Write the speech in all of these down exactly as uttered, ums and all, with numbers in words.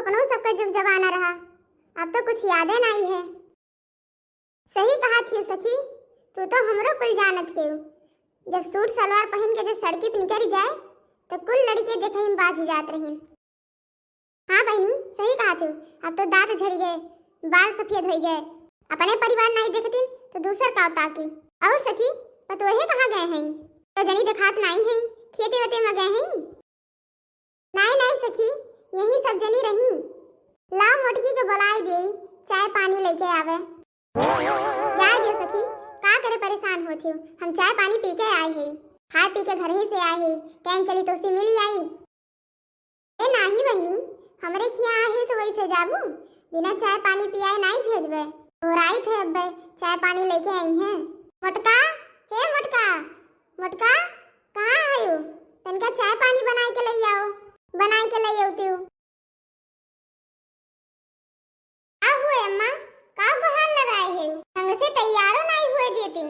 कौनो सबका जुग जमाना रहा, अब तो कुछ यादे नाई है। सही कहत हियो सखी, तू तो हमरो कुल जानत हियो। जब सूट सलवार पहिन के जब सड़की पे निकरी जाए, तो कुल लड़के देखई में बाझ जात रही। हाँ बहिनी, सही कहत हियो, अब तो दाँत झरि गए, बाल सफेद होइ गए। अपने परिवार नाई देखतिन, तो दूसर का ताकी। और सखी, पतोहे कहाँ गए हैं? तो जनी देखात नाई हैं, खेते वेते में गए हैं। नाई, नाई सखी, यही सब जनी रही। लाव मोटकी के बोलाइ देई, चाय पानी लइके आवे। जाए दियो सखी, का करे परेशान होत हियो, हम चाय पानी पी के आए हई, खाए पी के घरही से आए हई, कहेन चली तोसी मिली आई। ए नाही बहिनी, हमरे खिया आए है तो वैसे जाबू, बिना चाय पानी पियाए नाई भेजबे। तोहराइत है अब्बे, चाय पानी लइके आई हैं। मोटका, हे मोटका, मोटका, कहाँ आयो? तनिका चाय पानी बनाई के लई आओ, बनाई के लई आओ तू। का हुए अम्मा, का गोहार लगाए है? ढंग से तैयारो नाई हुए देती।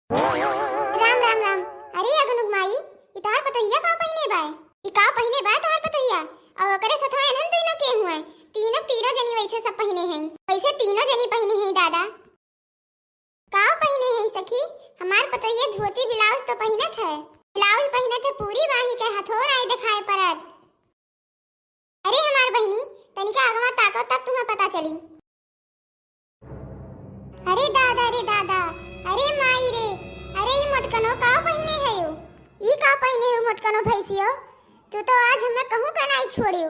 राम राम राम। अरे अगनुक माई, ई तोहार पतोहिया का पहिने बाय? ई का पहिने बाय तोहार पतोहिया? और ओकरे सथवा एनहन तीनों के हुए? तीनों, तीनों जनी वैसे सब पहिने हैं, वैसे तीनों जनी पहिने हैं दादा। का पहिने है सखी? हमार पतोहिया धोती ब्लाउज तो पहिनत है, ब्लाउज पहिनत है, पूरी बाही के हथोर आई देखाए परत। अरे हमार बहिनी, तनिका अगवा ताको तब तुम्हें पता चली। अरे दादा रे दादा, अरे माई रे, अरे ई मोटकनो का पहिने है यू? ई का पहिने है मोटकनो भैंसियो? तू तो आज हमें कहूँ का नाई छोड़ियो,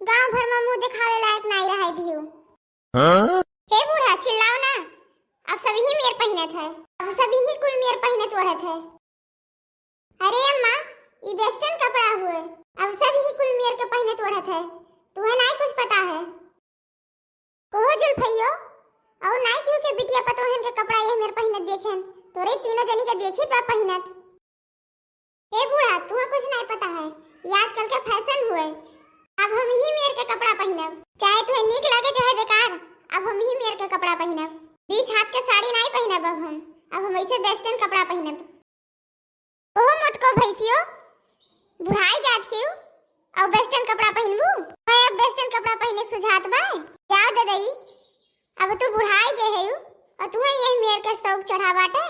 गांव भर में मुंह दिखावे लायक नाई रहाई दियो। हाँ? हे बूढ़ा, चिल्लाओ ना, अब सभी ही मेर पहिनत है, अब सभी ही कुल मेर पहिनत ओढ़त है। अरे अम्मा, ई western कपड़ा हुए, अब सभी ही कुल मेर के पहिनत ओढ़त है, तुहे नाई कुछ पता है। कहो जुल्फइयो, और नाई केहू के बिटिया पतोहन के कपड़ा यह मेर पहिनत देखेन, तोरे तीनों जनी के देखी बा पहिनत। हे बूढ़ा, तुहे कुछ नाई पता है, ये आजकल के fashion हुए। अब हम ही मेर के कपड़ा पहिनब, चाहे तुहे नीक लागे चाहे बेकार, अब हम ही मेर के कपड़ा पहिनब। बीच हाथ के साड़ी नाई पहिनब अब हम, अब हम ऐसे western कपड़ा पहिनब। ओहो मोटको भैंसियो, बुढ़ाई जात हियो, अब western कपड़ा पहिनबू? मैं अब western कपड़ा पहिने के सुझात बा? जाओ ददई, अब तू बुढ़ाई गए हेउ, और तुहे यह मेर के शौक चढ़ा बाटे।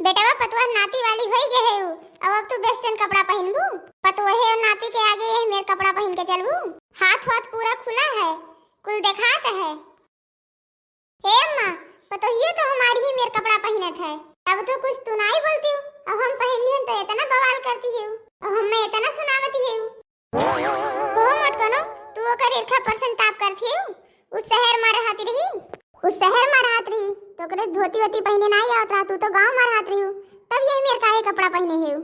बेटवा पतोह नाती वाली होई गए हेउ, अब, अब तू western कपड़ा पहिनबू? पतोहे और नाती के आगे यह मेर कपड़ा पहिन के चलबू? हाथ वाथ पूरा खुला है, कुल देखात है। हे अम्मा, पतोहियो तो हमारी ही मेर कपड़ा पहिनत है, तब तो कुछ तू नाई बोलती हो, अब हम पहिन लिहन तो इतना बवाल करती हो, अब हमें इतना सुनावती हो। कहो मोटकनो, तू ओकर ईर्खा पर संताप करत हियो? उ शहर मा रहत रही, उ शहर मा रहत रही, तो ओकरे धोती वोती पहिने नाई आवत रहा, तू तो गाँव मा रहत रही हो, तब यह मेर काहे कपड़ा पहिने हियो?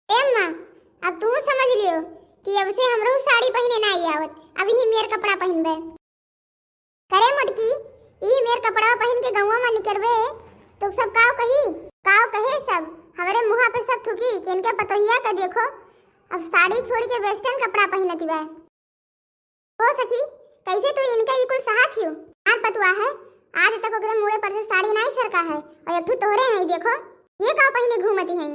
ए अम्मा, अब तू समझ लियो कि अब से हमरो साड़ी पहिने नाई आवत, अब ही मेर कपड़ा पहिनबे। करे मोटकी, ई मेर कपड़ा पहिन के गौवा मा निकरबे, तो सब काव कही, काव कहे सब, हमरे मुँहा पे सब थूकी कि इनके पतोहिया का देखो, अब साड़ी छोड़ के western कपड़ा पहिनती बा। हो सखी, कैसे तू इनका ई कुल सहत हियो? आज पतुआ है, आज तक ओकरे मुड़े पर से साड़ी नाई सरका है, और एक ठू तोहरे हैं, देखो, ये काव पहिने घूमती हैं।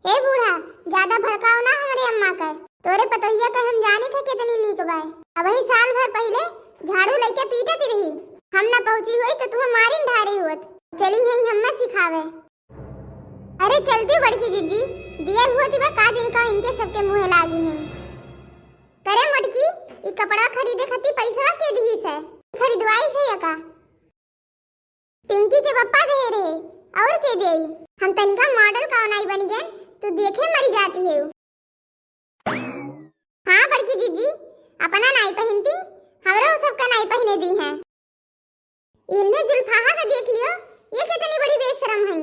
ए बूढ़ा, ज्यादा भड़काओ ना हमरे अम्मा के। तोरे पतोहिया के हम जानी थे कितनी नीक बाय। अबही साल भर पहिले झाड़ू लइके पीटत रही। हम ना पहुँची होई तो तुहे मारिन ढारे होत। चली हई हम्मे सिखावे। अरे चलती बड़की जिज्जी, दियल होती बा का जनी का इनके सबके मुँहे लागी हैं। करे मोटकी, ई कपड़ा खरीदे खातिर पैसवा के दिही से? खरीदवाई से या का? पिंकी के पप्पा देहे रहे, और के देई? हम तनिका model का नाई बनी गए, तू देखे मरी जाती है। हाँ बड़की जिज्जी, अपना नाई पहिनती, हमरो सबका नाई पहिने दी है। इन्हें जुल्फाहा का देख लियो, ये कितनी बड़ी बेशरम है।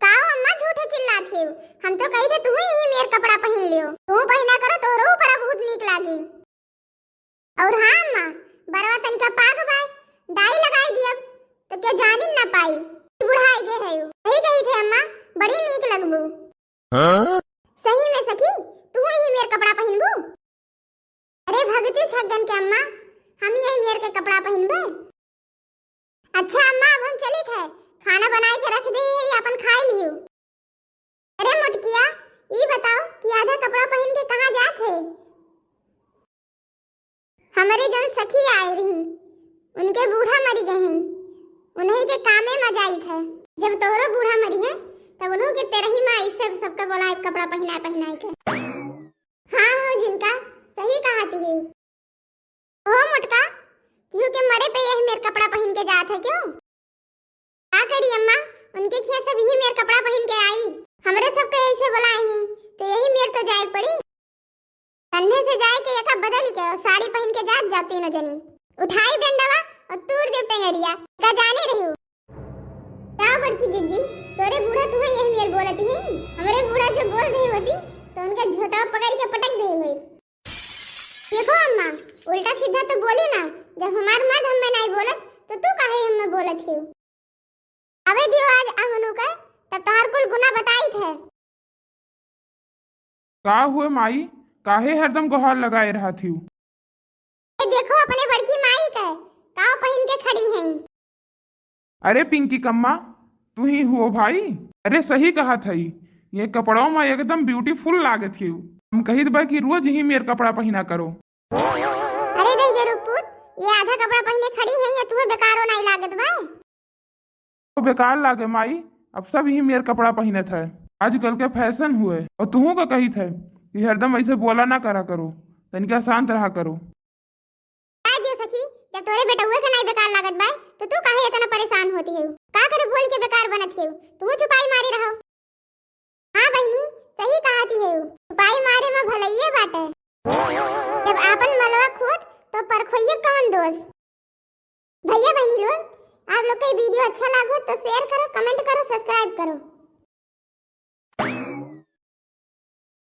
काओ अम्मा झूठे चिल्लात हेउ, हम तो कही थे तुहू यही मेर कपड़ा पहिन लियो, तू पहिना करो तोहरो ऊपर बहुत नीक लागी। और हाँ अम्मा, बरवा तनिका पाग बाय, डाई लगाई दियब, तो के जानिन ना पाई, बुढ़ाई गे है। सही कही थे अम्मा, बड़ी नीक लगबू। हाँ? सही में सखी, तू ही मेर कपड़ा पहिनबू? अरे भगती छगन के अम्मा, हम यही मेर के कपड़ा पहिनबे। अच्छा अम्मा, अब हम चलित है, खाना बनाए के रख दे है, अपन खाई लियो। अरे मोटकिया, ई बताओ कि आधा कपड़ा पहिन के कहाँ जात है? हमरे जौन सखी आए रही, उनके बूढ़ा मरी गए हैं, उन्हीं के कामे में जाइत है। जब तोहरो बूढ़ा मरी है, तब उन्हों के तेरही में ऐसे सबका बोलाए कपड़ा पहिनाए पहिनाए के। हाँ हो झिनका, सही कहत ही। हो मोटका, केहू के मरे पे यही मेर कपड़ा पहिन के जात है क्यों? का करी अम्मा, उनके खिया सब यही मेर कपड़ा पहिन के आई। हमरे सबके ऐसे बोलाए ही, तो यही मेर तो जाए पड़ी। तन्ने से जाए के एका बदल के और साड़ी पहिन के जात जाती न जनी। उठाई डंडवा और तूर दे टेंगरिया, का जाने रही हो। का बड़की जिज्जी, तोरे बूढ़ा तुहे यही मेर बोलत ही? हमरे बूढ़ा जो बोल रही होती, तो उनके झोटा पकड़ के पटक दे हुई। देखो अम्मा, उल्टा सीधा तो बोली ना, जब हमार मर्द हमें नहीं बोलत, तो तू काहे हमें बोलत ही? अबे दियो आज आंगनू के, तब तोहार कुल गुना बताइत है। का हुए माई, काहे हरदम गोहार लगाए रहत हिउ? ए देखो अपने बड़की माई के, का पहिन के खड़ी हैं। अरे पिंकी कम्मा, तू ही हुओ भाई? अरे सही कहत हई, ये कपड़ों में एकदम beautiful लागत हिउ। हम कहित बा कि रोज ही मेर कपड़ा पहिना करो। अरे दहिजरू पूत, ये आधा कपड़ा पहिने खड़ी है, ये तुहे बेकारो नहीं लागत बा? तो बेकार लागे माई, अब सब ही मेर कपड़ा पहिनत है, आजकल के fashion हुए। और तुहू का कहित है कि हरदम ऐसे बोला ना करा करो, तनिका शांत रहा करो। का दियो सखी, जब तोरे बेटउए के नहीं बेकार लागत बा, तो तू काहे इतना परेशान होती है? का करे बोल के बेकार बनत है? तुहू चुपाई मारे रहो। हाँ बहिनी, सही कहत ही है, चुपाई मारे में भलइये बाटे। जब आपन मलवा खोट, तो परखोइये कौन दोष? भैया बहिनी लोग, आप लोग के video अच्छा लागो तो share करो, comment करो, subscribe करो।